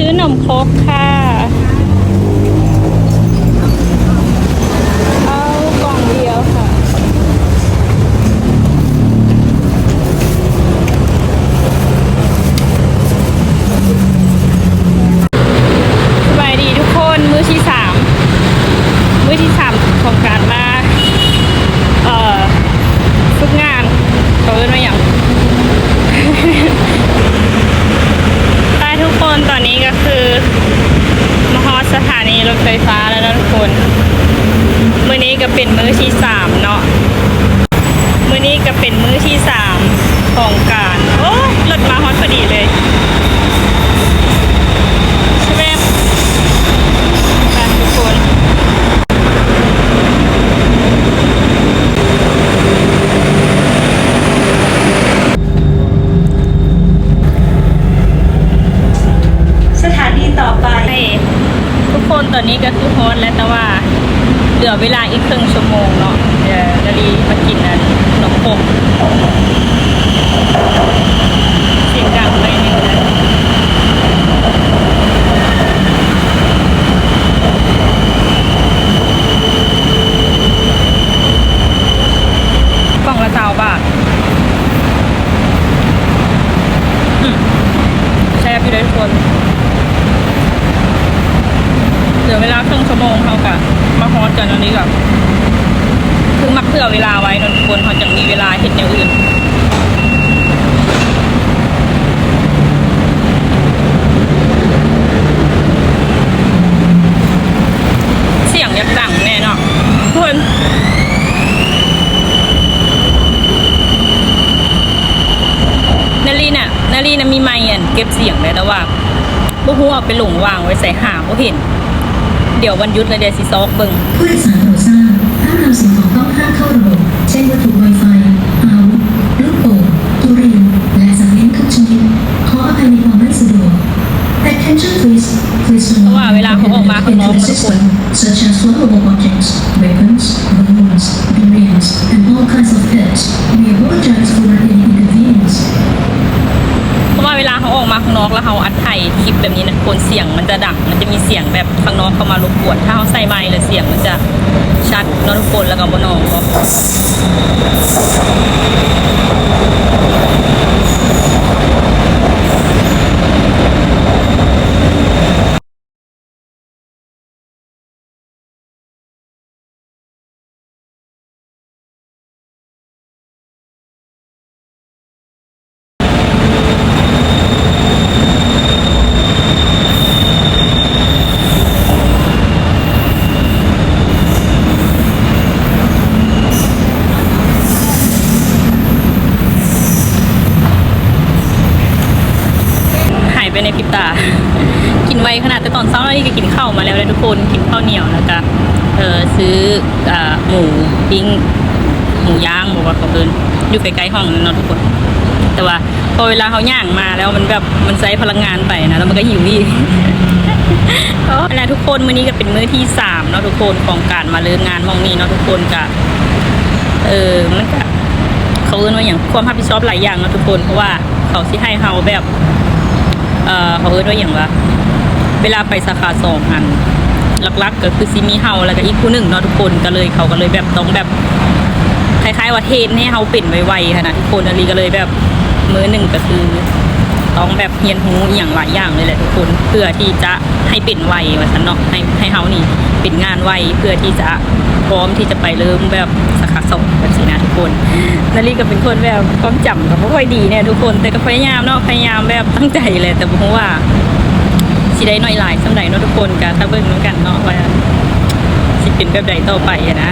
ຊື້ໜົມຄົກຄ່ະ ເອົາກ່ອງດຽວຄ່ະ. ສະບາຍດີທຸກຄົນ ມື້ທີສາມ ມື້ທີສາມຂອງການມາ ເອີ ຝຶກງານ ເຂົາເອີ້ນວ່າຫຍັງ? ໄປທຸກຄົນ ຕອນນີ້ກໍຄືມາຮອດສະຖານີລົດໄຟຟ້າແລ້ວເນາະທຸກຄົນ. ມື້ນີ້ກໍເປັນມື້ທີສາມເນາະ ມື້ນີ້ກໍເປັນມື້ທີສາມຂອງການ ໂອ້ຍ ລົດມາຮອດພໍດີເລີຍ ແຊບ ໄປທຸກຄົນ. ສະຖານີຕໍ່ໄປ ທຸກຄົນ ຕອນນີ້ກໍຄືຮອດແລ້ວ ແຕ່ວ່າເຫຼືອເວລາອີກເຄິ່ງຊົ່ວໂມງເນາະ. ດຽວນາລີມາກິນອັນ ໜົມຄົກ ສຽງດັງໜ້ອຍໜຶ່ງເດີ. ກ່ອງລະຊາວບາດ. ອືມ ແຊບຢູ່ເດ້ທຸກຄົນ. ເຫຼືອເວລາເຄິ່ງຊົ່ວໂມງ ເຮົາກະມາຮອດກັນອັນນີ້ກະ ຄືມັກເຜື່ອເວລາໄວ້ເນາະທຸກຄົນ ເຮົາຈັ່ງມີເວລາເຮັດແນວອື່ນ. ສຽງຢາກດັງແດ່ເນາະທຸກຄົນ. ນາລີນະ ນາລີນະມີໄມອັນເກັບສຽງເດ້ ແຕ່ວ່າບໍ່ຮູ້ເອົາໄປລົງວາງໄວ້ໃສ ຫາບໍ່ເຫັນ. ດຽວວັນຢຸດແລ້ວ ດຽວຊິຊອກເບິ່ງ. ຜູ້ໂດຍสารโปรดทราบ ห้ามนำสิ่งของต้องห้ามเข้าระบบ เช่นวัตถุไวไฟ อาวุธ ลูกโป่ง ทุเรียน และสัตว์เลี้ยงทุกชนิด ขออภัยในความไม่สะดวก. Attention please, please do not ເພາະວ່າເວລາເຮົາອອກມາຂ້າງນອກທຸກຄົນ such as flammable objects, weapons, balloons, durians, and all kinds of pets. We apologize for any inconvenience. ເພາະວ່າເວລາເຮົາອອກມາຂ້າງນອກ ແລ້ວເຮົາອັດຖ່າຍຄລິບແບບນີ້ນະທຸກຄົນ ສຽງມັນຈະດັງ ມັນຈະມີສຽງແບບຂ້າງນອກເຂົ້າມາລົບກວນ. ຖ້າເຮົາໃສ່ໄມແລ້ວ ສຽງມັນຈະຊັດເນາະທຸກຄົນ ແລ້ວກໍບໍ່ໜອງເນາະ. ຫາຍໄປໃນ ຕາ ກິນໄວຂະໜາດ ແຕ່ຕອນເຊົ້ານີ້ກໍກິນເຂົ້າມາແລ້ວເດ້ທຸກຄົນ ກິນເຂົ້າໜຽວ ແລ້ວກະ ເອີ ຊື້ ເອີ ໝູປີ້ງ ໝູຍ່າງບໍ ວ່າເຂົາເອີ້ນ ຢູ່ໃກ້ໆຫ້ອງນັ້ນເນາະທຸກຄົນ. ແຕ່ວ່າພໍເວລາເຮົາຍ່າງມາແລ້ວ ມັນແບບ ມັນໃຊ້ພະລັງງານໄປນະ ແລ້ວມັນກໍຫິວອີກ. ແລະທຸກຄົນ ມື້ນີ້ກໍເປັນມື້ທີສາມເນາະທຸກຄົນ ຂອງການມາເລີ່ມງານໝ່ອງນີ້ເນາະທຸກຄົນ. ກະ ເອີ ມັນກະ ເຂົາເອີ້ນວ່າຫຍັງ ຄວາມຮັບຜິດຊອບຫຼາຍຢ່າງເນາະທຸກຄົນ ເພາະວ່າ ເຂົາຊິໃຫ້ເຮົາແບບ ເອີ ເຂົາເອີ້ນວ່າຫຍັງວະ ເວລາໄປສາຂາສອງຫັ້ນ ຫຼັກໆກໍຄືຊິມີເຮົາ ແລ້ວກໍອີກຜູ້ໜຶ່ງເນາະທຸກຄົນ. ກໍເລີຍ ເຂົາກໍເລີຍແບບ ຕ້ອງແບບ ຄ້າຍໆວ່າເທຣນໃຫ້ເຮົາເປັນໄວໆຫັ້ນນະທຸກຄົນ. ອາລີກໍເລີຍແບບ ມື້ໜຶ່ງກໍຄືຕ້ອງແບບຮຽນຮູ້ອີ່ຫຍັງຫຼາຍຢ່າງເລີຍແຫຼະທຸກຄົນ ເພື່ອທີ່ຈະ ໃຫ້ເປັນໄວວ່າຊັ້ນເນາະ ໃຫ້ ໃຫ້ເຮົານີ້ເປັນງານໄວ ເພື່ອທີ່ຈະພ້ອມທີ່ຈະໄປເລີ່ມແບບສາຂາສອງແບບຊີ້ນະທຸກຄົນ. ນາລີກໍເປັນຄົນແບບຄວາມຈຳກໍບໍ່ຄ່ອຍດີແດ່ທຸກຄົນ ແຕ່ກໍພະຍາຍາມເນາະ ພະຍາຍາມແບບຕັ້ງໃຈແຫຼະ ແຕ່ບໍ່ຮູ້ວ່າຊິໄດ້ໜ້ອຍຫຼາຍສ່ຳໃດເນາະທຸກຄົນ. ກໍຖ້າເບິ່ງນຳກັນເນາະວ່າຊິເປັນແບບໃດຕໍ່ໄປຫັ້ນນະ.